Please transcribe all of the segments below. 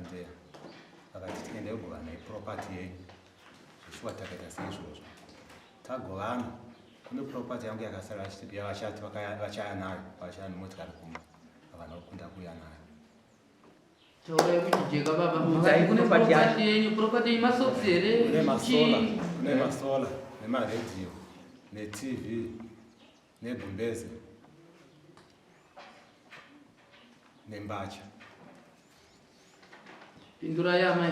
Santander vakati tiende kugovana iproperty yenyu. Zveshuwa takaita seizvozvo. Tagovana kune property yangu yakasara yavachati vachaya nayo vachaya nemotikari kumba havana kukunda kuuya nayo. Taurai kuchijeka baba. Makati kune property yenyu, property yenyu masocks here? Kune masola, kune masola nemaredhiyo netv negumbeze nembatya. Pindurai amai.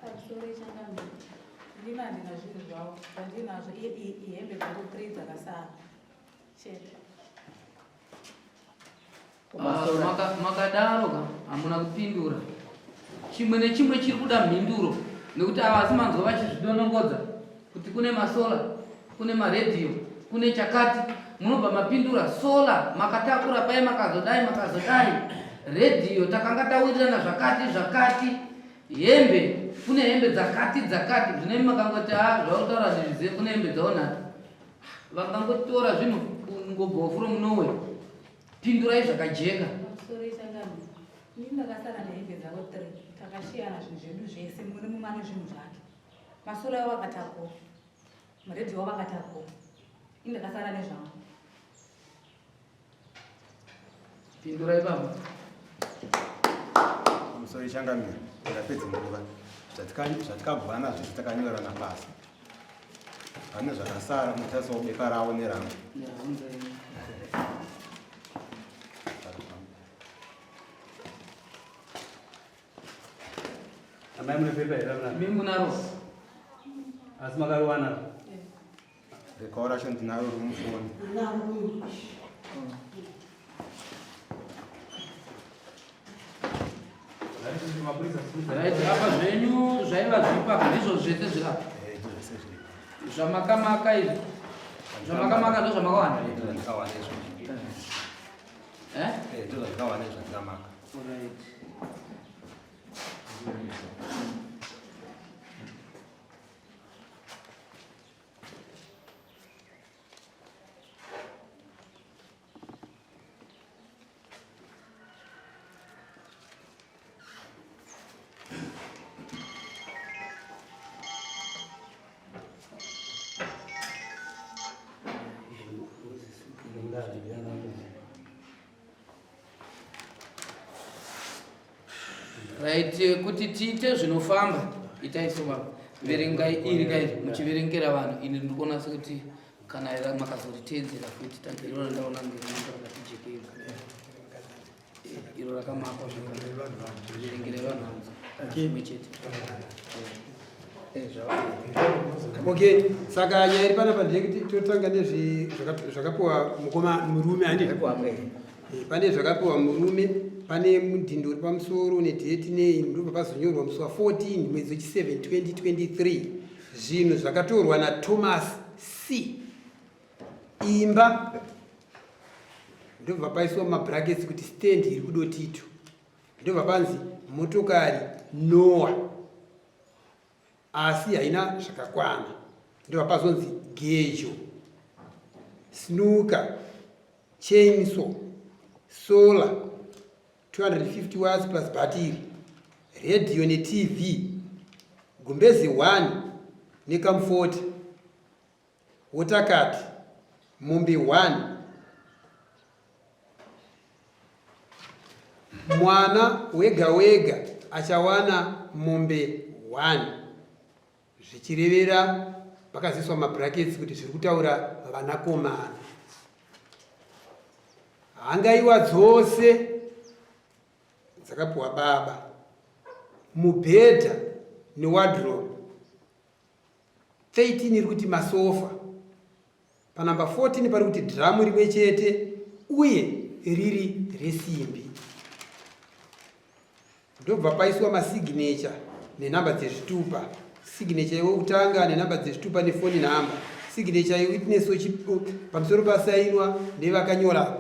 Pamusoro changamire. Ndini handina zvinhu zvavo. Zvandinazvo ihembe dzangu 3 dzakasara. Chete. Ah, makadaro ka hamuna kupindura chimwe nechimwe chiri kuda mhinduro nekuti ava asi manzwa vachizvidonongodza kuti kune masola kune maredhiyo kune chakati munobva mapindura sola makatakura paye makazodai makazodai redhiyo takanga tawirirana zvakati zvakati hembe kune hembe dzakati dzakati zvinemi makangoti a ah, zvautaura ndizvizive kune hembe dzaonati Vakangotora zvinhu kungobva from nowhere. Pindurai zvakajeka. Sorry changamire. Ini ndakasara nehembe dzavo 3. Takashiyana zvinhu zvedu zvese mumwe nemumwe ane zvinhu zvake. Masoro avo akatakura. Maredhiyo avo akatakura. Ini ndakasara nezvangu. Pindurai baba. Pamusoro changamire, ndapedza nguva. Zvatikagwana zvese takanyorana pasi. Pane zvakasara mutarisawo bepa ravo nerangu. Amai mune pepa here ramuna? Mimi munaro. Asi makariwana? Rekawo racho ndinaro riri mufoni. Right, apa zvenyu zvaiva zviripo apa ndizvo zvese zviri apa. Eh, ndizvo zvese zviripo. Zvamakamaka izvi. Zvamakamaka ndo zvamakawana. Eh, ndizvo zvandikawana izvo. Eh? Eh, ndizvo zvandikawana izvo zvandikamaka. Alright. Right, eh, kuti tiite zvinofamba itai so baba verengai iri kai muchiverengera vanhu ini ndiri kuona sekuti kana makazoritedzera futi tandirona ndaona ngerakatijekei iro rakamakwa zvakanaka vanhu chimwe chete okay saka nyaya iri panapa ndeyekuti totanga nezvakapiwa mukoma murume handiti eh, pane zvakapiwa murume pane mudhindo uri pamusoro nedheti nei ndobva pazonyorwa musi wa 14 mwedzi wechi7 2023 zvinhu zvakatorwa nathomas c imba ndobva paiswa mabrackets kuti stand iri kudotito ndobva panzi motokari noa asi haina zvakakwana ndobva pazonzi gejo snooker chainsaw solar 250 watts plus bhatiri radio netv gumbeze 1 nekamfoti Wotakati, mombe 1 Mwana wega wega achawana mombe 1 zvichirevera pakazoiswa mabrackets kuti zviri kutaura vanakomana. Hangaiwa dzose dzakapiwa baba, mubhedha newardrobe 13 iri kuti masofa panumber 14 pari kuti dhiramu rimwe chete uye riri resimbi ndobva paiswa masignature nenhamba dzezvitupa signature yewekutanga nenhamba dzezvitupa nefoni nhamba signature yewitness pamusoro pasainwa nevakanyora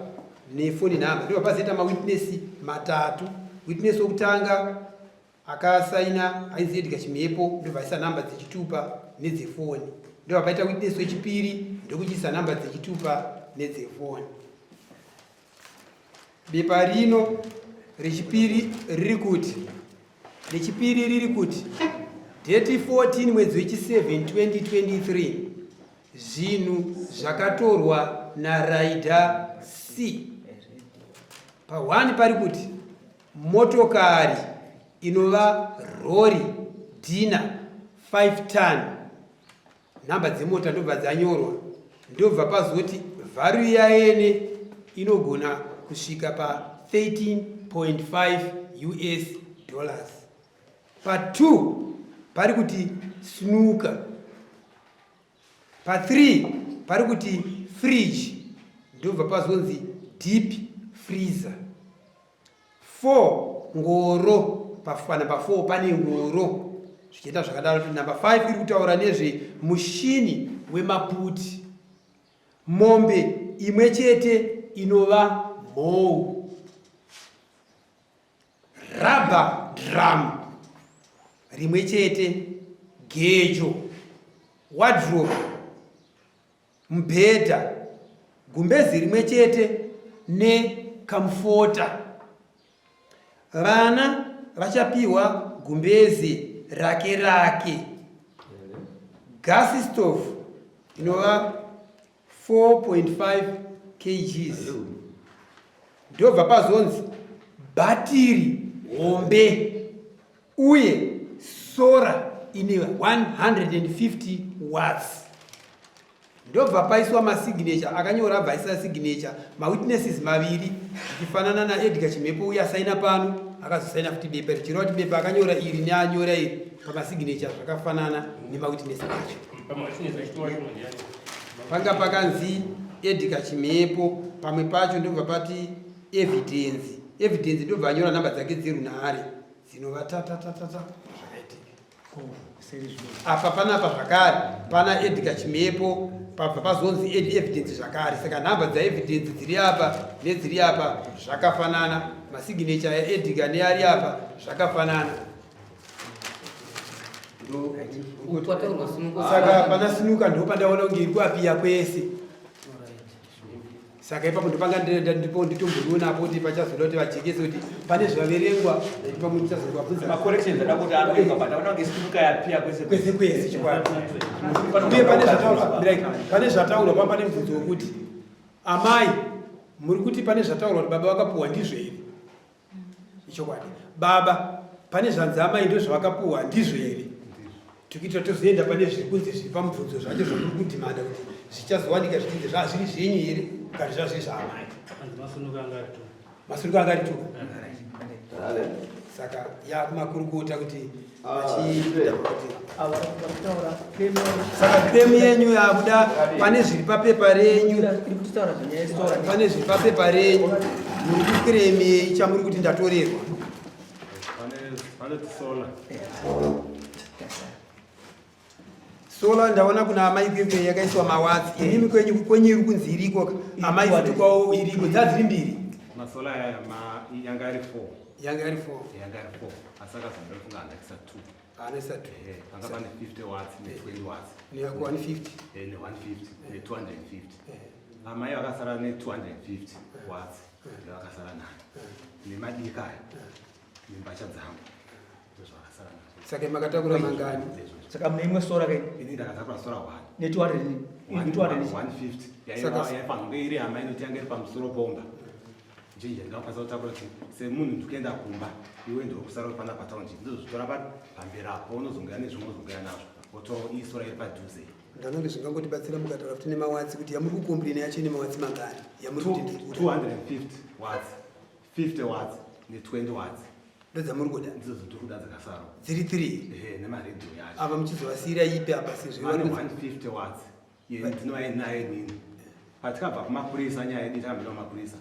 nefoni nhamba ndobva pazoita mawitness matatu witness wekutanga Akasaina ainzi Edgar Chimhepo ndobva aisa number dzechitupa nedzefoni. Ndobva paita witness wechipiri ndokuchiisa number dzechitupa nedzefoni. Bepa rino rechipiri riri kuti. Rechipiri riri kuti date 14 mwedzi wechi7 2023 zvinhu zvakatorwa naRaida C. Pa1 pari kuti motokari inova rori Dina 5 ton, nhamba dzemota ndobva dzanyorwa, ndobva pazoti value yaene inogona kusvika pa 13.5 US dollars. Pa 2 pari kuti snooker, pa 3 pari kuti fridge, ndobva pazonzi deep freezer. 4 ngoro, panumber 4 pane ngoro, zvichienda zvakadaro. Kuti number 5 iri kutaura nezve mushini wemaputi, mombe imwe chete inova mhou, rubber drum rimwe chete, gejo, wardrobe, mubhedha, gumbezi rimwe chete nekamufota. Vana vachapiwa gumbezi rake rake, gas stove inova 4.5 kgs, ndobva pazonzi bhatiri hombe uye sora ine 150 watts, ndobva paiswa masignature akanyora, abva aisa signature mawitnesses maviri, zvichifanana naEdgar Chimhepo uye asaina pano, akazosaina futi bepa, richireva kuti bepa akanyora iri neanyora iri pamasignature zvakafanana nemawitness acho. Panga pakanzi Edgar Chimhepo pamwe pacho, ndobva pati evidence, evidence, ndobva anyora nhamba dzake dzerunhare dzinova tatatatata. Zvakaitika apa panapa zvakare pana Edgar Chimhepo, pabva pazonzi evidence zvakare. Saka nhamba dzaevidence dziri apa nedziri apa zvakafanana, masignature yaEdgar neari apa zvakafanana. Kwataurwa snooker. Saka pana snooker ndo pandaona kunge iri kuapiya kwese. Saka ipapo ndopanga ndipo nditombonionapo kuti pachazoda kuti vajekese kuti pane zvaverengwa, pamwe ndichazovabvunza. Macorrections ada kuti anoitwa, but aona kunge snooker yapiya kwese. Kwese kwese, chikwadi. Uye pane zvataurwa, like, pane zvataurwa pa pane mubvunzo wekuti amai muri kuti pane zvataurwa kuti baba vakapuhwa, ndizvo here? Ichokwadi baba, pane zvanzi amai ndo zvavakapuhwa, ndizvo here? Tikuitira tozoenda pane zviri kunzi zviri pamubvunzo zvacho zvamuri kudhimanda kuti zvichazowanika zvichinzi zvazviri zvenyu here kana zvazviri zvaamai. Anzi masununguka anga ari tu. Masununguka anga ari tu. Saka yakumakurukota kuti vachiita kuti saka claim yenyu yakuda pane zviri papepa renyu, pane zviri papepa renyu muri kuclaimei chamuri kuti ndatorerwa? Panoti solar. Solar ndaona kuna amai kwekwe yakaiswa mawatts, imimi kwenyu kwenyu iri kunzi iriko, amai futi kwawo iriko, dzadziri mbiri. Masolar aya yanga ari 4. Yanga iri 4. Yanga ari 4, asi akazondofunga andaisa 2. Anoisa 2. Ehe, panga pane 50 watts ne 20 watts. Neyako 150. Ne 150 ne 250. Amai vakasara ne 250 watts, ndovakasara nayo nemadika ayo nembatya dzangu, ndozvavakasara nazvo. Saka makatakura mangani? Saka mune imwe solar kai? Ini ndakatakura solar 1. Ne 200, 200. 150 yaifanira kunge iri amai noti yanga iri pamusoro pomba njinji, ndingakwanisa kutakura kuti semunhu ndikuenda kumba, iwe ndokusara uri panapa taundi, ndozvitora pamberi apo, unozongouya nezvimwe, uzongouya nazvo, wotora isolar iri padhuze. Ndanonge zvingangotibatsira mukataura futi nemawatts kuti yamuri kucomplaina yacho ine mawatts mangani yamuri kuti ndiri kuda? 250 watts, 50 watts ne20 watts. Ndodzamuri kuda? Ndidzo dzotiri kuda dzakasara. Dziri 3. Ehe, nemaredhiyo yacho. Apa muchizovasiyira ipi apa sezvo vane 150 watts ndinova inayo inini? Patikabva kumapurisa, nyaya yedu takambenda kumapurisa,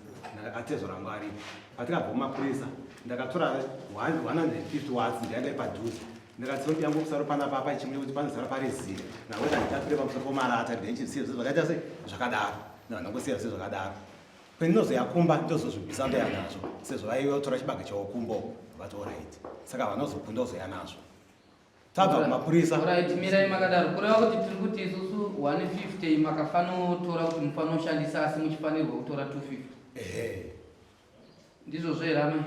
atezvo rangu aripo. Patikabva kumapurisa ndakatora 150 watts ndiyanga padhuze, ndikati yangu kusaro panapa apa chimwe kuti panosara pari ziya, nakuti handitapire pamusoro pomarata, ndinchisiya zvakaita se zvakadaro, ndangosiya se zvakadaro. Pendinozoyakumba ndozozvibvisa ndoya nazvo, sezvo vaiva chibage chavo kumbo, vati alright, saka vanozokunda ozoya nazvo tabva kumapurisa. Right, mirai makadaro. Kureva kuti tiri kuti isusu 150 makafanotora kuti mufanoshandisa, asi muchifanirwa kutora 250? Ehe. Ndizvozvo here amai?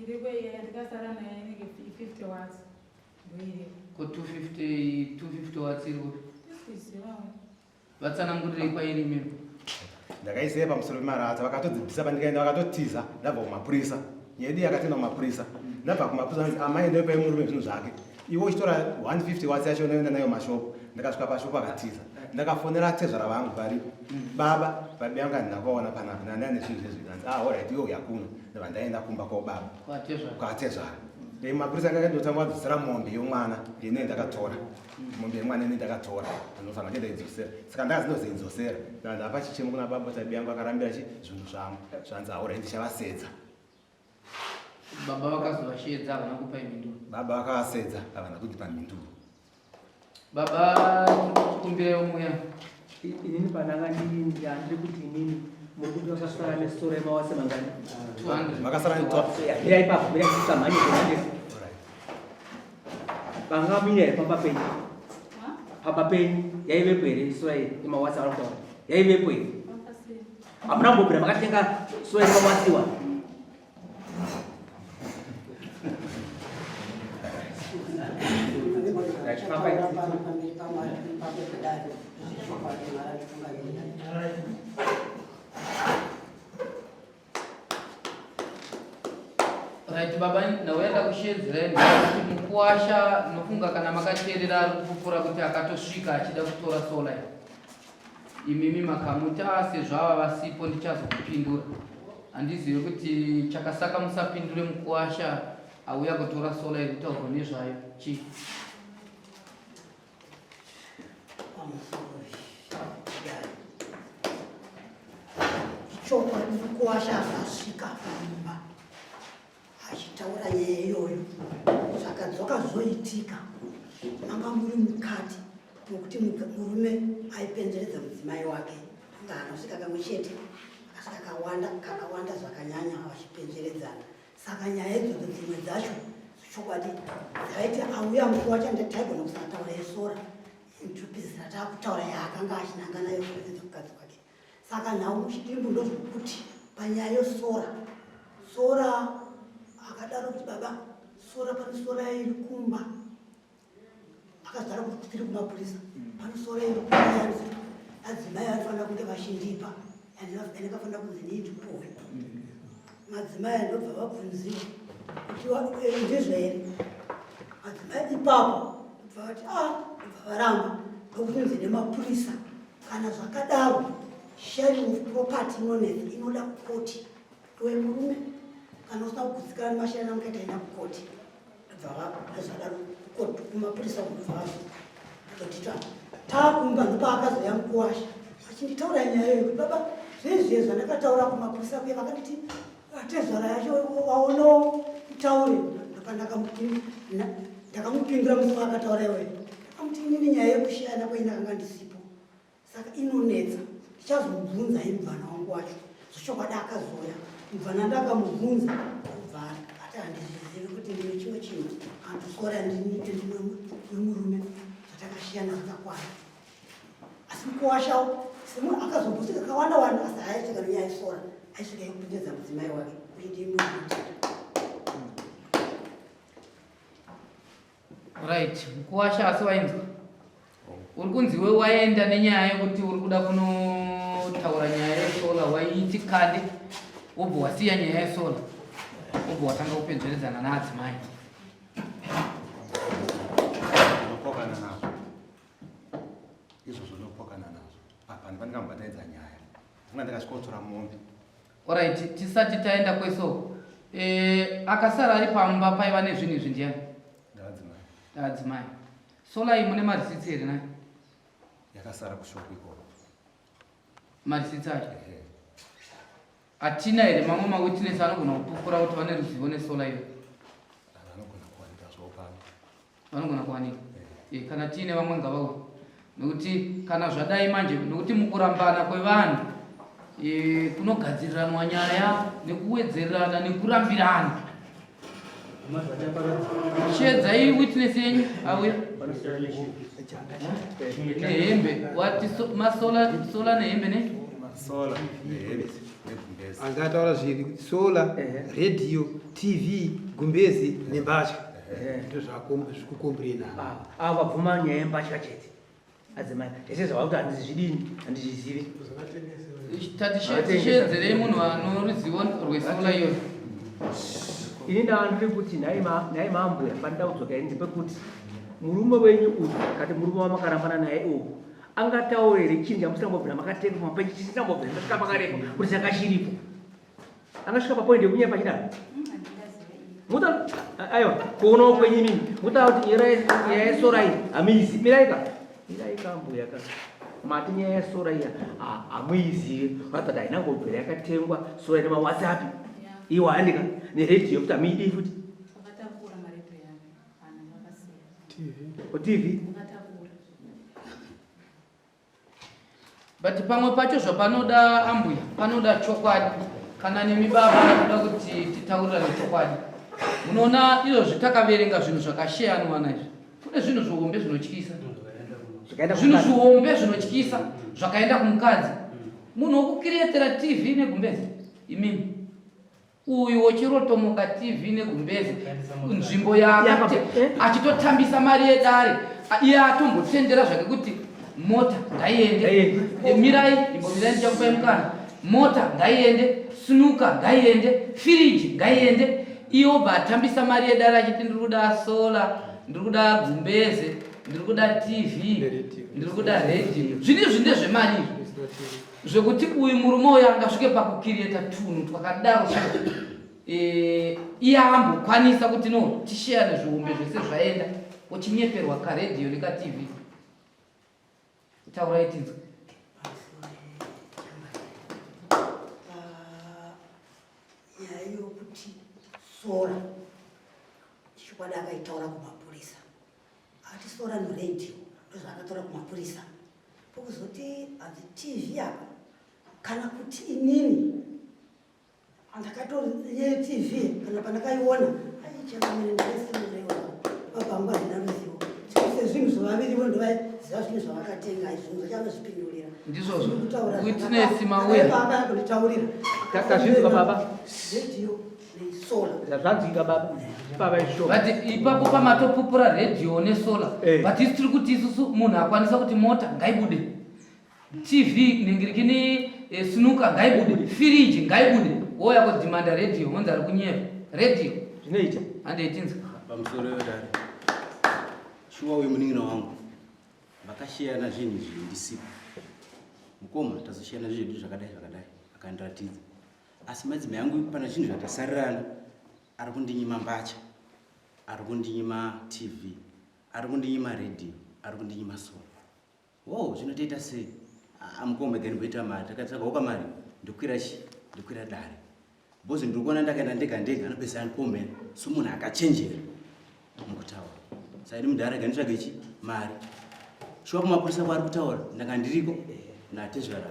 Iriko iya yandikasara nayo inenge 50 watts. Ndoiriko. Ko 250 250 watts iri kupi? Ndikuizivawo. Vatsanangurirei kwairi imimi. Ndakaisiya pamusoro pemarata vakatodzibvisa pandikaenda vakatotiza ndabva kumapurisa. Nyaya yedu yakatenda kumapurisa. Ndabva kumapurisa hanzi amai endai pai murume zvinhu zvake. Iwe uchitora 150 watts yacho unoenda nayo mashopu. Ndakasvika pashopu akatiza. Ndakafonera tezvara vangu varipo. Baba, babi yangu handina kuvaona panapa. Ndanga ndine zvinhu zvezvi. Hanzi ah alright iwe uya kuno. Ndabva ndaenda kumba kwababa. Kwatezvara. Kwatezvara. Dai mapurisa anga akandotanga vadzosera mombe yomwana ine ndakatora. Mombe yemwana ine ndakatora. Anofanira kuti ndaidzosera. Saka ndakazoidzosera. Ndabva ndapa chichemo kuna baba kuti abi yangu akarambira chi zvinhu zvangu. Zvanzi ah alright ndichavasedza. Baba vakazovashedza havana kupa mhinduro. Baba vakavasedza havana kundipa mhinduro. Baba tikumbirei muya. Inini pananga ndiri kuti inini muri kuti vakasara nesoro yemawase mangani? 200. Vakasara ne Mira ipapo, mira kusamhanye kuhandesi. Vanga muine here pamba penyu? Ha? Pamba penyu yaivepo here sora iyi yemawasi avari kutaura? Yaivepo here? Vakasiya. Hamuna kumbobvira makatenga sora yemawasiwa? Pamberi paMwari pamberi pedare zvechokwadi Mwari achitungamirira. Right baba ndauya ndakusheedzerai ndikuti mukuwasha nofunga kana makateerera ari kupupura kuti akatosvika achida kutora solar iyi. Imimi makamuti ah sezvo ava vasipo ndichazokupindura. Handizivi kuti chakasaka musapindure mukuwasha auya kutora solar iri kutaurwa nezvayo chii? Pamusoro pedare. Chokwadi mukuwasha akasvika pamumba achitaura nyaya iyoyo zvakadzoka zvoitika manga muri mukati mokuti murume aipenzeredza mudzimai wake anga anosvika kamwe chete akasvika kawanda kakawanda zvakanyanya vachipenjeredzana. Saka nyaya idzodzo dzimwe dzacho chokwadi dzaiti auya mukuwacha taigona kusataura yesora topedzisira takutaura yaakanga achinanga nayo kupedza kukadzi kwake. Saka nhau muchidimbu ndozvokuti panyaya yesora sora akadaro kuti baba sora pane sora iri kumba akazara kuti tiri kumapurisa pane sora iri kumba yanzi adzimai anofanira kunge vachindipa yandakafanira kunzi ndiipuwe. Madzimai andobva vabvunziwa kuti ndizvo here madzimai ipapo ndobva vati ah ndobva varamba ndokuti nemapurisa kana zvakadaro sharing of property inonetsa inoda kukoti iwe murume kana usina kugutsikana nemasharini amukaita enda kukoti ndobva zvadaro kumapurisa kubva ndotita takumba ndopaakazoya mukuwasha achinditaura nyaya iyoyo kuti baba zvezviye zvandakataura kumapurisa kuye vakanditi atezvara yacho waonawo utaure. Ndakamupindura musi waakataura iwoyo ndakamuti inini nyaya yekushiyana kwei ndakanga ndisipo saka inonetsa ndichazomubvunza mubvana wangu wacho. Zvechokwadi akazoya mubvana ndakamubvunza kubva ati handizvizivi kuti ndine chimwe chinhu andisora wemurume zvatakashiyana zvakakwana. Asi mukuwashawo semunhu akazombosvika kakawanda wanda asi haaisvika nenyaya yesora aisvika yekupindedza mudzimai wake kuti ndimuti. Right, mukuwasha asi wainzwa uri kunzi iwe waenda nenyaya yekuti uri kuda kunotaura nyaya yesola waiiti kande wobva wasiya nyaya yesola wobva watanga kupenzveredzana naadzimai. Ndinopokana nazvo izvozvo, ndinopokana nazvo. Apa ndipandingambobatanidza nyaya ndanga ndakasvika kutora mombe. Alright, tisati taenda kwesoko akasara ari pamba paiva nezvinhu izvi ndiani? Ndavadzimai. Adzimai. Sola iyi mune marisitsi here nayo? Yakasara kushopu ikoko. Marisitsi acho? Ehe. Hatina here mamwe mawitness anogona kupupura kuti vane ruzivo nesola iyo? Vanogona kuwanika zvavo pano. Vanogona kuwanika. Kana tiine vamwe ngavauye nekuti kana zvadai manje nekuti mukurambana kwevanhu kunogadziriranwa nyaya nekuwedzererana nekurambirana. Shedzai witness yenyu auya nehembe wati masola sola nehembe ne. Sola nehembe negumbezi. Anzi ataura zviri kuti sola, radio, TV, gumbezi nembatya. Ndizvo zvikukomburena. Ava vabvuma nyaya yembatya chete. Adzimai, zvese zvavakuti handizvidini, handizvizivi. Tatishedzerei munhu anoruzivo rwesola iyoyo. Ini ndava ndiri kuti nhai mambuya pandida kudzoka ini ndepekuti murume wenyu uyu kati murume wamakarambana naye uyu angataure here chinhu chamusina kumbobvira makatenga mapeji chisina kumbobvira ndasvika pakarepo kuti changa chiripo angasvika papoindi yekunyepa chidaro muta aiwa kuonawo kwenyu imimi mutaura kuti nyaya yesora iyi hamuizi miraika miraika mbuya ka mati nyaya yesora iya hamuizive ratati haina kumbobvira yakatengwa sora ine mawhatsapp iwo handika neredhiyo futi hamuidii futi tv But pamwe pacho zvapanoda ambuya panoda chokwadi kana nemi baba anoda kuti titaurirane chokwadi. Munoona izvozvi takaverenga zvinhu zvakasheyanwa izvi. Kune zvinhu zvihombe zvinotyisa. Zvinhu zvihombe zvinotyisa zvakaenda kumukadzi. Munhu wokukirietera TV negumbeze imimi. Uyu wochirotomoka TV negumbeze nzvimbo yaakati eh? achitotambisa mari yedare iye atombotendera zvake kuti mota ngaiende eh, mirai imbomirai ndichakupai mukana mota ngaiende snuka ngaiende firiji ngaiende iye obva atambisa mari yedare achiti ndiri kuda sola ndiri kuda gumbeze ndiri kuda tv ndiri kuda redhiyo zvinhu izvi ndezvemari izvi Zvekuti uyu murume uyu angasvike pakukiriyeta tunhu twakadaro so eh, iye ambokwanisa kuti no tisheyane zvihombe zvese zvaenda uchinyeperwa karedhiyo nekatv taurai tinzwe. Nyaya yokuti sora chokwadi akaitaura kumapurisa ati sora noredhiyo ndozvaakatora kumapurisa Pokuzoti hanzi TV apa kana kuti inini andakatori TV kana pandakaiona aichakamene ndaisimaiona baba vangu handina ruzivo sezvinhu zvavavirivo ndovaiziva zvinhu zvavakatenga izvinhu zvachanozvipindurira ndizvozvo witness mauya kunditaurira tazvinzwa baba radio nesola zvanzwika baba baba isho but ipapo pamatopupura radio nesola Eh. but isu tiri kuti isusu munhu akwanisa kuti mota ngaibude tv ningirikini eh, snuka ngaibude firiji ngaibude wouya kudhimanda radio wonzi ari kunyepa radio zvinoita handei tinzwa Pamusoro yodare. Shuwa uyu munin'ina wangu vakashiyana zvinhu izvi ndisipo. Mukoma tazoshiyana zvinhu zvakadai zvakadai akandiratidza. Asi madzimai angu pana zvinhu zvatasarirana ari kundinyima mbatya, ari kundinyima TV, ari kundinyima radio, ari kundinyima sola. Wo zvinotoita sei? Ah, mukoma then mboita mari, takatsvagawo kamari ndokwira chi ndokwira dare. Because ndiri kuona ndakaenda ndega ndega anopedzisira andipomera somunhu akachenjera mukutaura. Saka ini mudhara rega nditsvage chi mari. Shuwa kumapurisa kwaari kutaura ndanga ndiriko natezvara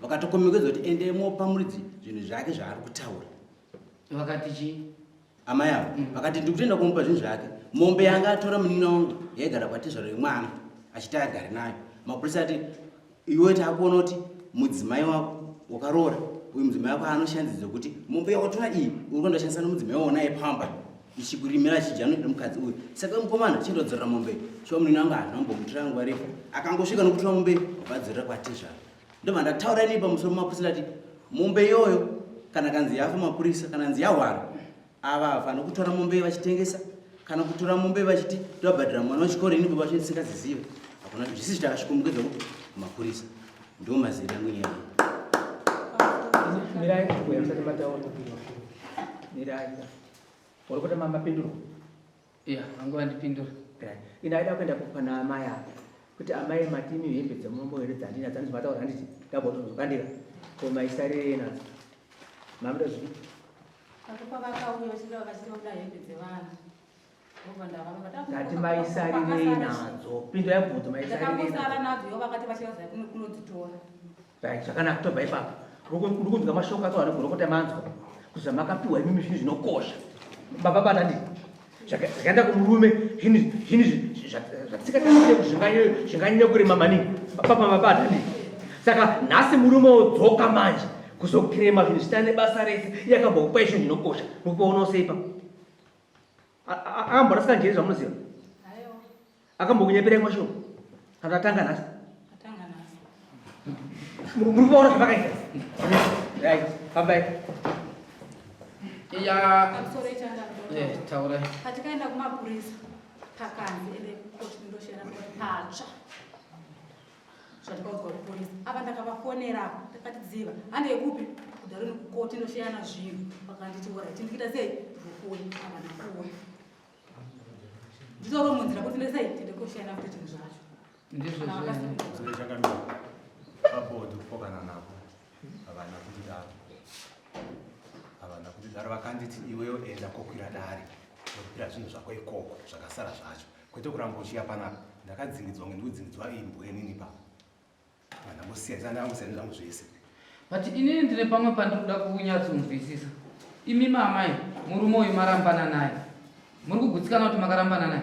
vakatokomekedzwa kuti endai mopa muridzi zvinhu zvake zvaari kutaura. Vakati chii? Amai avo vakati ndiri kutoenda kumupa zvinhu zvake. Mombe yanga atora munin'ina wangu yaigara kwatezvara yemwana achiti agare nayo. Mapurisa ati iwe takuona kuti mudzimai wako wakaroora uyu mudzimai wako anoshandidzwa kuti mombe yawatora iyi uri kuenda kushandisa nomudzimai waona pamba ichikurimira achidya noda mukadzi uyu saka mukomana chienda kudzorera mombe shuwa munini wangu hazvina kumbomutora nguva refu akangosvika nokutora mombe vadzorera kwatezvara ndobva ndataura inii pamusoro mapurisa ndati mombe iyoyo kana kanzi yafa mapurisa kana nzi yahwara ava havafanira kutora mombe vachitengesa kana kutora mombe vachiti tobhadhara mwana wechikoro ini baba vacho ndisingazizive hakuna zvisi zvitakasvikomukedzwa kupi mapurisa ndo mazera angu nyaya mirai kuya musati mataura mirai uri kuita mapinduro ya vangu vandipindura ina aida kuenda pana amai apa kuti amai matimi hembe dzemurombo here dzandina dzanzi mataura handiti ndabotozokandira ko maisarirei nadzo mamuda zvipi Ndati maisarirei nadzo. Pinda yabvunzo maisarirei nadzo. Vakati vachaza kunodzitora. Right, zvakanaka tobva ipapo. Uri kunzwa mashoko acho ane gurokota manzwa. Kuti zvamakapiwa imimi zvinhu zvinokosha. Baba bata ndi. Zvakaenda kumurume zvinhu zvinhu zvatisingatarisire kuti zvinganyanya kurema maningi. Baba mabata ndi. Saka nhasi murume odzoka manje kuzokirema zvinhu zvisina nebasa rese iye akambokupai zvinhu zvinokosha mukuonawo sei ipapo? Akamborasika njere zvamunoziva? Akambokunyeperai kumashoko? Kana atanga nhasi? Muri kuona zvamakaita? Right, fambai. Ya. Eh, taurai. Patikaenda kumapurisa pakanzi ende kukoti ndoshera patsva. Zvatikaudzwa kupurisa. Apa ndakavafonera apa ndakati dziva hande kupi kudaro kukoti ndosheyana zvinhu vakanditi orit ndikuita sei ndikuuya apa ndakuuya. Nditoro munzira kuti ndesei tende kosheyana futi zvinhu zvacho. Ndizvo zvene. Chakamira. Apo ndikupokana nako. Havana kundidaro. Havana kundidaro vakanditi iwewe enda kokwira dare. Nokwira zvinhu zvako ikoko zvakasara zvacho. Kwete kuramba uchiya panapa. Ndakadzingidzwa kunge ndikudzingidzwa imbwa inini pa. Vandangosiya ndangosiya zvangu zvese. But inini ndine pamwe pandiri kuda kunyatsonzwisisa. Imi mamai, murume uyu marambana naye. Muri kugutsikana kuti makarambana naye?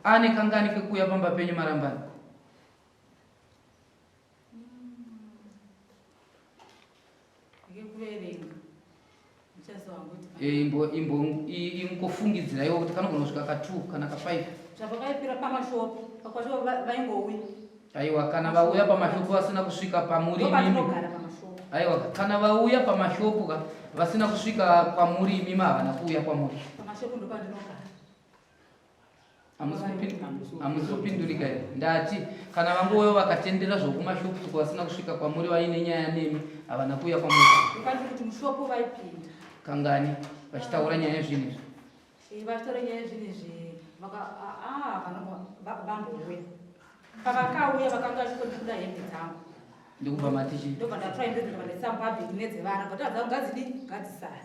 Ane kangani kekuuya pamba penyu marambana? Eh, imbofungidziraiwo kuti kanogona kusvika ka 2 kana ka 5 zvavakaipira pamashopu pakwashopu vaingouya aiwa kana vauya pamashopu vasina kusvika pamuri imimi aiwa kana vauya pamashopu ka vasina kusvika kwamuri imimi havana kuuya kwamuri pamashopu ndopandinogara Hamusi kupindurika here? Ndati kana vangouya vakatendera zvokumashops uko vasina kusvika kwamuri vaine nyaya nemi havana kuuya kwamuri. Ukanzi kuti mushopo vaipinda. Kangani vachitaura nyaya yezvinhu izvi? Eh, vachitaura nyaya yezvinhu izvi vaka ah vambouya. Pavakauya vakanga vachingoti kuda hembe dzangu. Ndikubva mati chii? Ndobva ndatora hembe dzangu ndaisa mubhabheti nedzevana. But dzangu ngadzidi ngadzisare.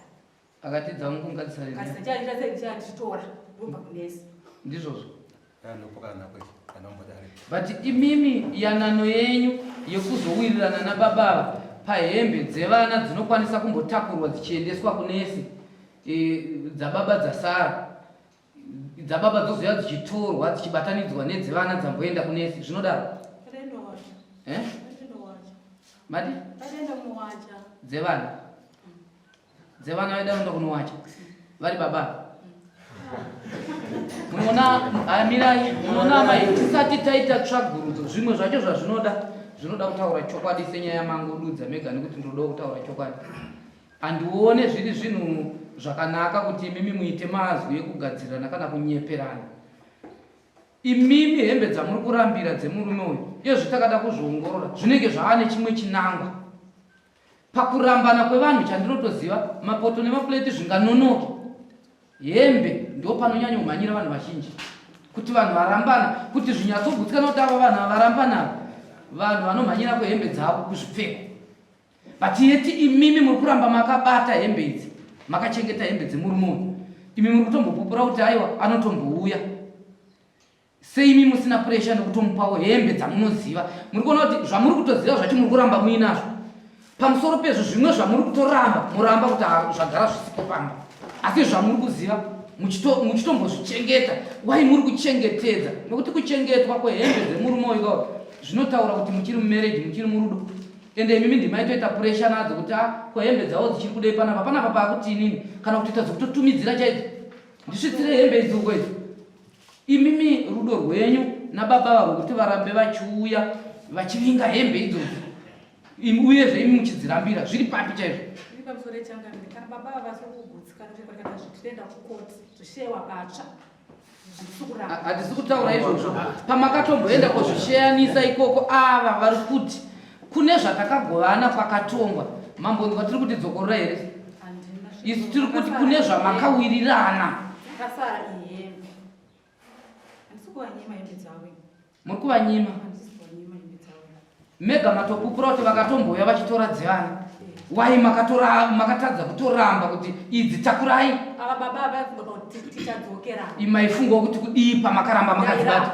Akati dzangu ngadzisare. Kasi chaita sei ndichitora ndobva kunesi. Ndizvozvo. But imimi yanano yenyu yekuzowirirana nababa ava pahembe dzevana dzinokwanisa kumbotakurwa dzichiendeswa kunesi e, dzababa dzasara dzababa dzozouya dzichitorwa dzichibatanidzwa nedzevana dzamboenda kunesi zvinodaro eh? mati dzevana dzevana vaida kuenda kunowacha vari baba munoona amirai munoona amai tisati taita tsvagurudzo zvimwe zvacho zvazvinoda zvinoda kutaura chokwadi senyaya mangodudza mega nekuti ndinoda kutaura chokwadi handione zviri zvinhu zvakanaka kuti imimi muite mazwi ekugadzirana kana kunyeperana imimi hembe dzamuri kurambira dzemurume uyu iyo zvitakada kuzviongorora zvinenge zvaane chimwe chinangwa Pakurambana kwevanhu chandinotoziva mapoto nemapureti zvinganonoke. Hembe ndo panonyanya kumhanyira vanhu vazhinji kuti vanhu varambana kuti zvinyatsogutsikana kuti ava vanhu avarambana ava vanhu vanomhanyira kuhembe dzavo kuzvipfeko but yeti imimi muri kuramba makabata hembe idzi makachengeta hembe dzemurume uyu imi muri kutombopupura kuti aiwa anotombouya Sei imi musina pressure nekutomupawo hembe dzamunoziva? Muri kuona kuti zvamuri kutoziva zvacho muri kuramba muinazvo. Pamusoro pezvo zvimwe zvamuri kutoramba muramba kuti ah, zvagara zvisipo pamba. Asi zvamuri kuziva muchitombozvichengeta. Why muri kuchengetedza? Nekuti kuchengetwa kwehembe dzemurume uyu kawo zvinotaura kuti muchiri mumarriage, muchiri murudo. Ende imimi ndimaitoita pressure nadzo kuti ah, ko hembe dzavo dzichiri kudei panapa? Panapa paakuti inini kana kutoita dzekutotumidzira chaidzo. Ndisvitsire hembe idzi uko idzi. Imimi rudo rwenyu nababa ava rwekuti varambe vachiuya vachivinga hembe idzodzo uyezve imi muchidzirambira zviri papi chaizvo? Iri pamusoro yechangamire kana baba ava vasiri kugutsikana kuti kana zvitienda kukoti zvishewa patsva hatisi kutaura izvozvo pamakatomboenda kozvisheyanisa ikoko ava vari kuti kune zvatakagovana kwakatongwa mambonzwa tiri kuti dzokorora here isu tiri kuti kune zvamakawirirana muri kuvanyima mega matopupura kuti vakatombouya vachitora dzevana wai makatadza kutoramba kuti idzi takurai imaifungawo kuti kudii pamakaramba makadzibata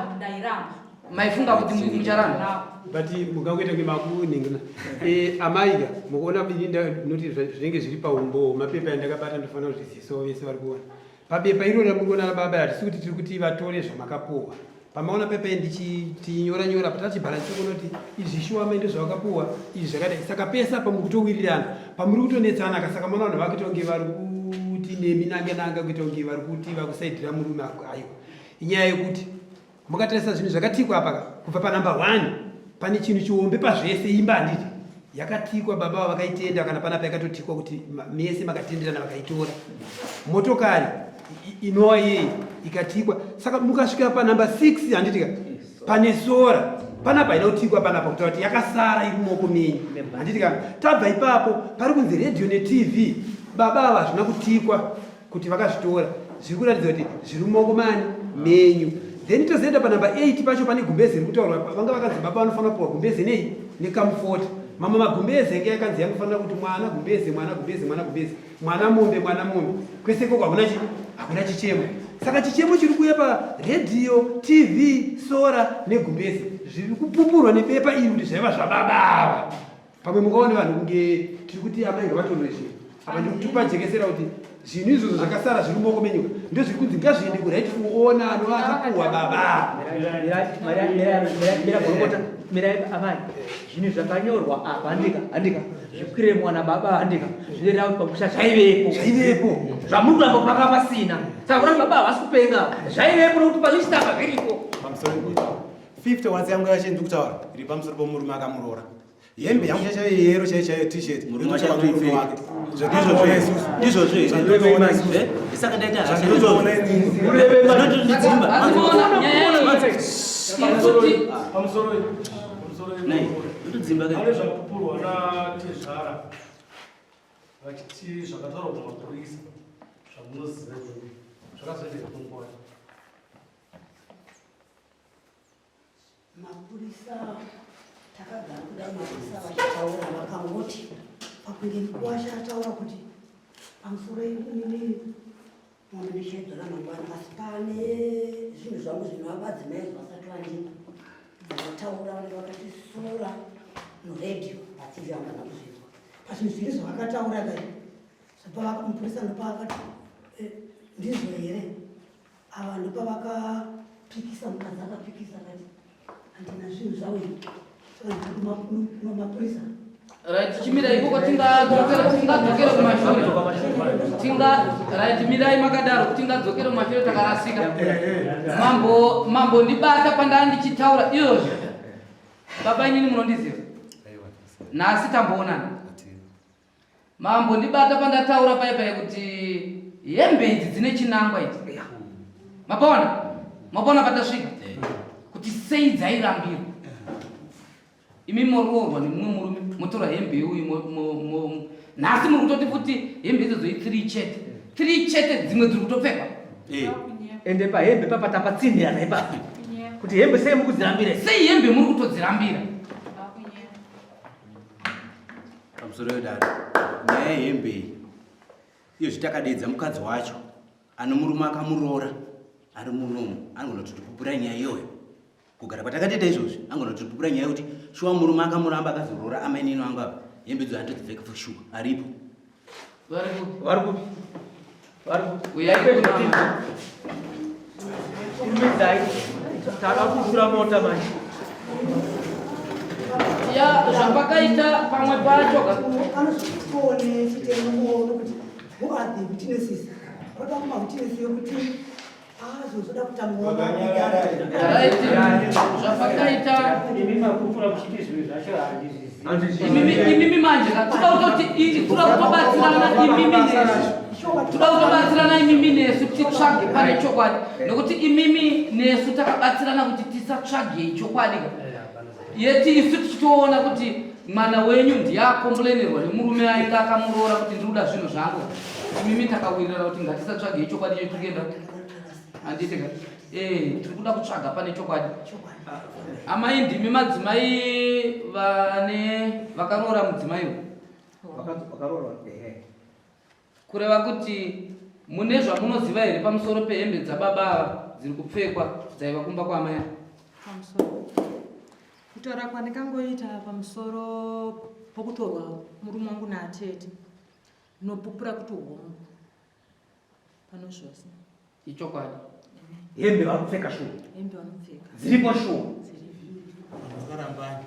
maifunga kuti mucharamba but mukangoita kunge makuningina eh, amaika mukuona ini ndinoti zvinenge zviri paumbowo mapepa andakabata ndofanira kuzvizivisawo vese vari kuona pabepa iro ramukuona rababa hatisi kuti tiri kuti vatore zvamakapuwa. Pamaona pepe ndichinyora nyora patachibhalansi kuona kuti izvi shuwa mai ndozvavakapuwa izvi zvakadai. Saka pese apa muri kutowirirana pamuri kutonetsana ka saka maona vanhu vakuita kunge vari kuti nemi nange nanga kuita kunge vari kuti vakusaidhira murume aiwa. Inyaya yekuti Mukatarisa zvinhu zvakatikwa apa kubva panumber one pane chinhu chihombe pazvese imba handiti yakatikwa baba ava vakaitenda kana panapa yakatotikwa kuti mese makatenderana vakaitora motokari inowa iyei ikatikwa saka mukasvika panumber 6 handitika pane sora panapa haina kutikwa panapa kutaura kuti yakasara iri mumaoko menyu handitika tabva ipapo pari kunzi radio netv baba ava hazvina kutikwa kuti vakazvitora zviri kuratidza kuti zviri mumaoko mani menyu then tozoenda panumber 8 pacho pane gumbeze riri kutaurwa vanga vakanzi baba vanofanira kupiwa gumbeze nei nekamufota mamwe magumbeze enge yakanzi yanofanira kuti mwana gumbeze mwana gumbeze mwana gumbeze mwana mombe mwana mombe kwese ikoko hakuna chi hakuna chichemo saka chichemo chiri kuuya paredhiyo tv sora negumbeze zviri kupupurwa nebepa iri kuti zvaiva zvababa ava Pamwe mungaone vanhu kunge tiri kuti amai ngavatorwe zvinhu apa ndikupajekesera kuti zvinhu izvozvo zvakasara zviri mumaoko menyika ndozviri kunzi ngazviende kurightful owner anova akapuhwa baba. Mirai amai, zvinhu zvakanyorwa apa handika handika zvikwire mwana baba handika zvinoreva kuti pamusha zvaivepo zvaivepo zvamuri kuramba panga pasina saka kuramba baba havasi kupenga zvaivepo nokuti palist apa zviripo. Pamusoro 50 watts yangu yacho ndiri kutaura iri pamusoro pomurume akamuroora. Hembe yangu chaiyo yero chaiyo chaiyo t-shirt. Murume wacho atoipfeka. Ndizvozvo here? Zvandinotoona isusu. Eh? Saka ndaita hasha. Zvandinotoona inini. Zvinotonditsimba. Asi maona nyaya iyi iri kuti Pamusoro pamusoro Nei, ndotodzimba pane zvapupurwa natezvara vachiti zvakataurwa kumapurisa zvamunoziva imi zvakazoendeka kunguva. Mapurisa takagara kudai mapurisa vachitaura vakangoti pakunge mukuwasha ataura kuti pamusoro inini mombe ndichaidzora mangwana asi pane zvinhu zvangu zvinovadzimai zvavasati vandipa vataura vanenge vakati sora noredhiyo vativi havana kuzvinzwa pazvinhu zviri zvavakataura kai mupurisa ndopaakati eh, ndizvo here Ava ndopavakapikisa mukadzi akapikisa akati handina zvinhu zvavo saka mapurisa. Right, chimirai ikoko tingadzokera tingadzokera kumashure. Tinga right mirai makadaro tingadzokera kumashure takarasika. Mambo mambo ndibata pandanga ndichitaura izvozvo. Baba inini munondiziva. Nhasi tamboonana. Mambo ndibata pandataura paye paye kuti hembe idzi dzine chinangwa idzi. Mapaona? Mapaona patasvika? Kuti sei dzairambirwa? Imi moroorwa nemumwe murume motora hembe yeuyu nhasi muri kutoti futi hembe idzodzo i3 chete. 3 chete dzimwe dziri kutopfekwa. Ende pahembe papa tapatsinhirana ipapo. Kuti hembe sei mukudzirambira? Sei hembe muri kutodzirambira? Pamusoro yedare, nyaya yehembe iyi iyo zvitakadedza mukadzi wacho ane murume akamuroora ari munomu anogona kuti tipupura nyaya iyoyo kugara kwatakatoita izvozvi anogona kuti tipupura nyaya yekuti shuwa murume akamuramba akazoroora amainini wangu apa hembe idzo antodzipfeka for sure aripo vari kupi vari kupi Uyai kuna Kurumidzai. Tada kukwira mota manje. Ya zvapakaita pamwe pacho ka. Anozotione chitemo kuona kuti who are the witnesses. Roda kuma witness yokuti azozoda kutanga Right. Zvapakaita Imi makupura muchiti zvinhu zvacho handizvizivi. Imimi imimi manje ka toda kutoti toda kutobatsirana imimi nesu. Toda kutobatsirana imimi nesu titsvage pane chokwadi nekuti imimi nesu takabatsirana kuti tisatsvage chokwadi ka. Yeti isu tichitoona kuti mwana wenyu ndiye akombulenerwa nemurume ainge akamuroora kuti ndiri kuda zvinhu zvangu. Imimi takawirirana kuti ngatisatsvagei chokwadi chedu tiri kuenda handiti ka eh tiri kuda kutsvaga pane chokwadi. Amai ndimi madzimai vane vakaroora mudzimai uyu. Vakaroora ehe. Kureva kuti mune zvamunoziva here pamusoro pehembe dzababa ava dziri kupfekwa dzaiva kumba kwaamai ava? Pamusoro. Kutaura kwandikangoita pamusoro pokutorwa murume wangu naatete ndinopupura kuti hongu pano zvose. Ichokwadi. Hembe vanopfeka shuwa. Hembe vanopfeka. Dziripo shuwa. Vakarambana.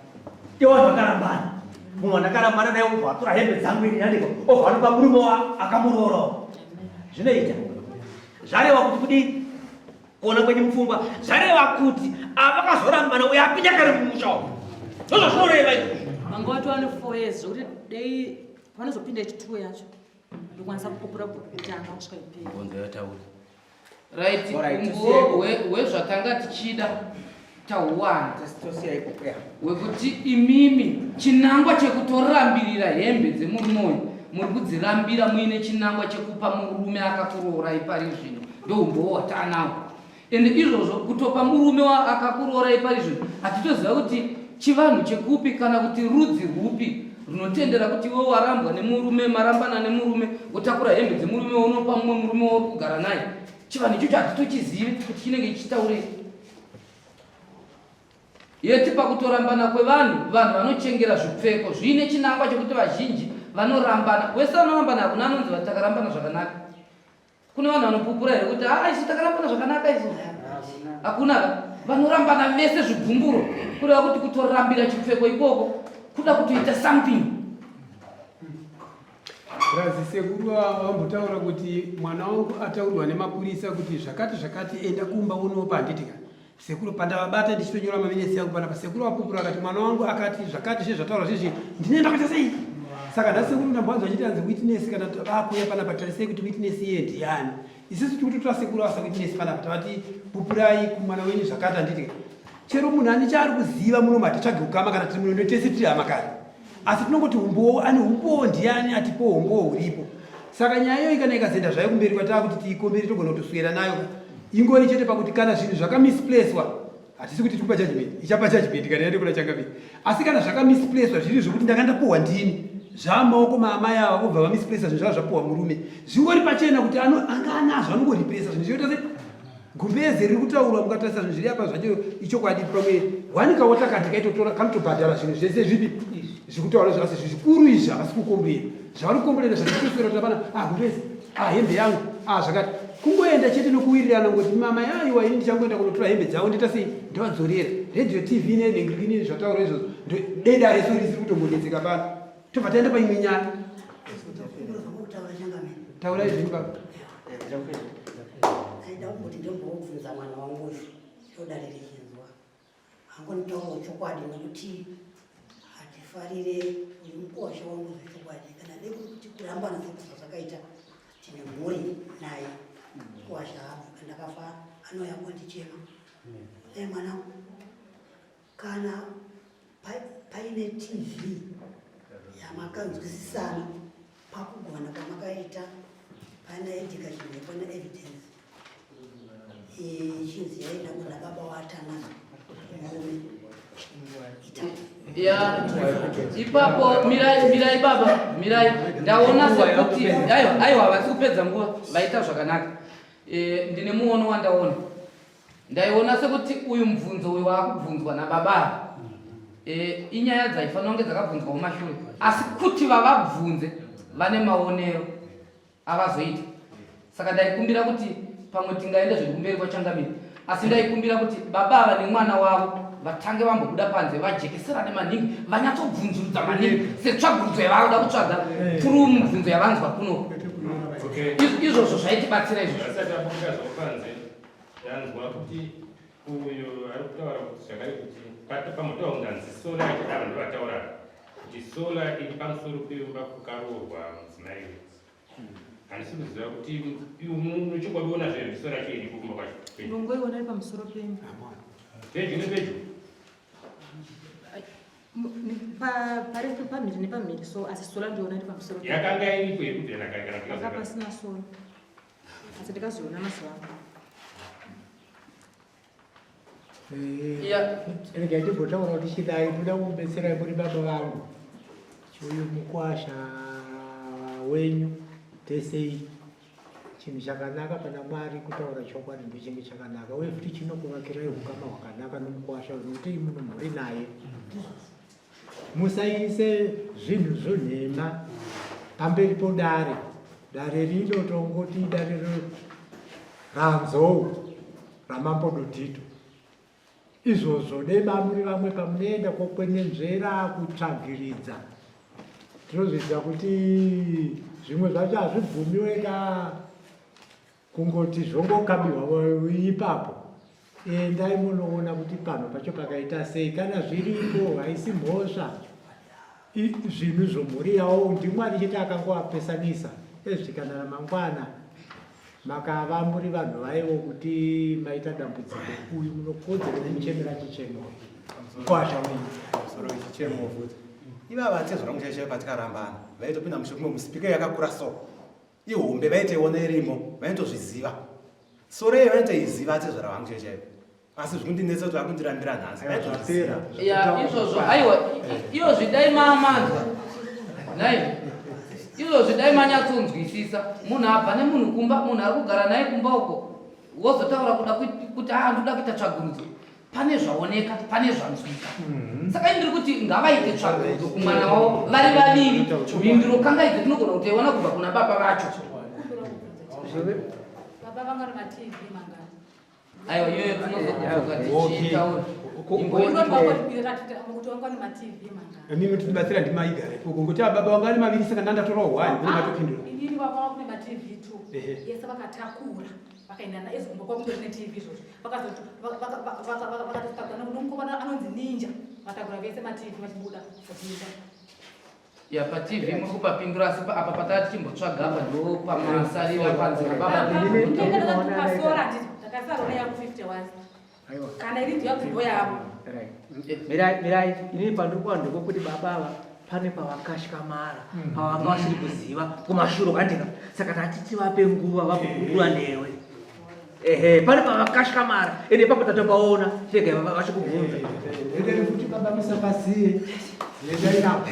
Iwo vakarambana. Mumwe ndakarambana naye obva atora hembe dzangu ini nandiko obva anopa murume akamuroora. Zvinoita. Zvareva kuti kudii? Kuona kwenyu mupfungwa zvareva kuti avakazorambana uyo apinda kare mumusha umu. Ndozvazvinoreva izvozvo. Vanga watova ne 4 years zvekuti dei vanozopinda yechi2 yacho ndokwanisa kupupura kubva kutanga kusvika iperi. Bvonzo yataura. Right, umbowo hwezvatanga tichida tahuwana hwekuti imimi chinangwa chekutorambirira hembe dzemurume uyu muri kudzirambira muine chinangwa chekupa murume akakuroorai pari zvino ndoumbowo hwataanawo ende izvozvo kutopa murume akakuroorai pari zvino hatitoziva kuti chivanhu chekupi kana kuti rudzi rwupi runotendera kuti iwe warambwa nemurume marambana nemurume wotakura hembe dzemurume wonopa mumwe murume wauri kugara naye chivanhu ichocho hatitochizivi kuti chinenge chichitaurei yeti pakutorambana kwevanhu vanhu vanochengera zvipfeko zviine chinangwa chekuti vazhinji vanorambana wese vanorambana hakuna anonzi vatakarambana zvakanaka Kune vanhu vanopupura here kuti haa isu takarambana zvakanaka isu? Hakuna ka? Vanorambana vese zvigumburo kureva kuti kutorambira chipfeko ikoko kuda kutoita something. Razi sekuru vambotaura kuti mwana wangu ataurwa nemapurisa kuti zvakati zvakati enda kumba unopa handiti ka? Sekuru pandavabata ndichitonyora maminesi yangu panapa sekuru vapupura akati mwana wangu akati zvakati zve zvataura zvezvi ndinoenda kuita sei saka nhasi sekuru ndambowanza vachiti anzi witness kana vakuuya panapa tarisei kuti witness iye ndiyani isusu tiri kutotora sekuru asa witness panapa tavati pupurai kumwana wenyu zvakati handiti chero munhu ane chaari kuziva muno matitsvage ukama kana tiri muno tese tiri hama kare asi tinongoti umbowo ane umbowo ndiyani atipowo umbowo huripo saka nyaya iyoyi kana ikazoenda zvayo kumberi kwataa kuti tiikomberi togona kutoswera nayo ingori chete pakuti kana zvinhu zvakamisplacwa hatisi kuti tikupa judgment ichapa judgment kana yaende kuna changamire asi kana zvakamisplacwa zviri zvekuti ndanga ndapuhwa ndini zvamaoko maamai ava vobva vamisplacea zvinhu zvava zvapuhwa murume zvingori pachena kuti anga anazvo anongoripresa zvinhu zvinoita se Gumbeze riri kutaurwa mukatarisa zvinhu zviri apa zvacho ichokwadi pamwe one kawota kati kaitotora kanotobhadhara zvinhu zvese zvipi zviri kutaura izvo asi zvikuru izvi havasi kukomborera zvavari kukomborera zvatitoswera kuti hapana ah gumbeze ah hembe yangu ah zvakati kungoenda chete nokuwirirana ngoti mama yaiwa ini ndichangoenda kunotora hembe dzavo ndoita sei ndovadzorera radio tv nenhingirikini zvataura izvozvo deda reso risiri kutombonetseka pano tobva taenda paimwe nyaya taurai zvenyu baba Aida kungoti ndombobvunza mwana wangu uyu ndodare richinzwa angonitaurawo chokwadi nekuti hatifarire uyu mukuwasha wangu zvechokwadi kana dei kuri kuti kurambana sekuti zvazvakaita tine mhuri naye mukuwasha abva ndakafa anouya kondichema naye mwanangu Kana paine TV yamakanzwisisana pakugona kwamakaita pana Edgar Chimwe pana evidence ichinzi yaenda kuna baba waTanaka murume ya ipapo mirai mirai baba mirai ndaona sekuti aiwa aiwa havasi kupedza nguva vaita zvakanaka e, ndine muono wandaona Ndaiona sekuti uyu mubvunzo uyu waakubvunzwa nababa ava e, inyaya dzaifanira kunge dzakabvunzwa kumashure asi kuti vavabvunze vane maonero avazoita saka ndaikumbira kuti pamwe tingaenda zvedu kumberi kwachangamire asi ndaikumbira kuti baba ava nemwana wavo vatange vambobuda panze vajekeserane maningi vanyatsobvunzurudza maningi setsvagurudzo yavanoda kutsvaga through mubvunzo yavanzwa kuno izvozvo zvaitibatsira izvozvo Ndanzwa kuti uyo ari kutaura kuti zvakare kuti pamutaura kunganzi sola ava ndovataura kuti sola iri pamusoro pemba kukaroorwa mudzimai uyu. Handisi kuziva kuti unochokwadi ona zve kuti sola yacho iripo kumba kwacho. Ndongoiona iri pamusoro pemba. Pedyo nepedyo. Pari pamhiri nepamhiri so asi sola ndoiona iri pamusoro. Yakanga iripo here kubvira nakare kana kuti pasina sola. Asi ndikazoona mazuva ano. Yeah. Rega timbotaura kuti chidai ndoda kubetserai muri baba vangu uyu mukwasha wenyu tesei chinhu chakanaka pana mwari kutaura chokwadi ndochinge chakanaka uye futi chinokuvakirai ukama hwakanaka nomukwasha nokuti muno mhuri naye Musaise zvinhu zvonhema pamberi podare. Dare rino tongoti dare ranzou. raMambo Dotito. Izvozvo dei mamuri vamwe pamunoenda kokwenenzvera kutsvagiridza. Tinozviziva kuti zvimwe zvacho hazvibvumiwe ka kungoti zvongokabiwa ipapo. Endai munoona kuti panhu pacho pakaita sei kana zviripo haisi mhosva. Zvinhu zvomhuri yavo ndiMwari chete akangovapesanisa ezvi kana ramangwana Makava muri vanhu vaivo kuti maita dambudziko uyu munokodzero kumuchemera chichemo kwasha wenyu. Pamusoro wechichemo futi. Ivava atezvara vangu chaicho patikarambana vaitopinda mushe kumwe musipika yakakura so ihombe vaitoiona irimo vaitozviziva sore vaitoiziva atezvara vangu chaicho chaivo asi zvikundinetsa kuti vakundirambira nhasi vaitozviziva. Ya izvozvo aiwa iyozvi dai mamanzwa nhai izvozvi dai manyatsonzwisisa munhu abva nemunhu kumba munhu ari kugara naye kumba uko wozotaura kuda kuti aa ndoda kuita tsvagurudzo pane zvaoneka pane zvanzwika mhm. saka ini ndiri kuti ngavaite tsvagurudzo kumwana wavo vari vaviri mhinduro kangaidzo tinogona kutoiwana kubva kuna baba vacho Baba vanga matv mangani Aiwa iyoyo tinozokudzoka tichitaura. Imimi tinobatsira ndimaigara ikoko ngokuti ava baba vanga vane maviri saka ndandatorawo one kune matopindura. Inini baba vangu kune matv two yese vakatakura vakaenda naye kumba kwangu kune tv izvozvo vakazoti vakatotakura nomukomana anonzi ninja vatakura vese matv vachibuda vachienda Ya pa TV muri kupapindura asi apa patava tichimbotsvaga apa ndo pamasarira panzi baba kana iri ndiyo ndo yavo. Mirai mirai inini pandiri kuwana ndekwokuti baba ava pane pavakashamara hmm. pavanga vasiri kuziva kumashuro kandika saka tati tivape nguva vakukurukura newe Ehe, pane pavakashamara ende ipapo tatopaona chega vachikubvunza. Endai futi baba musapasiye. Endai napo.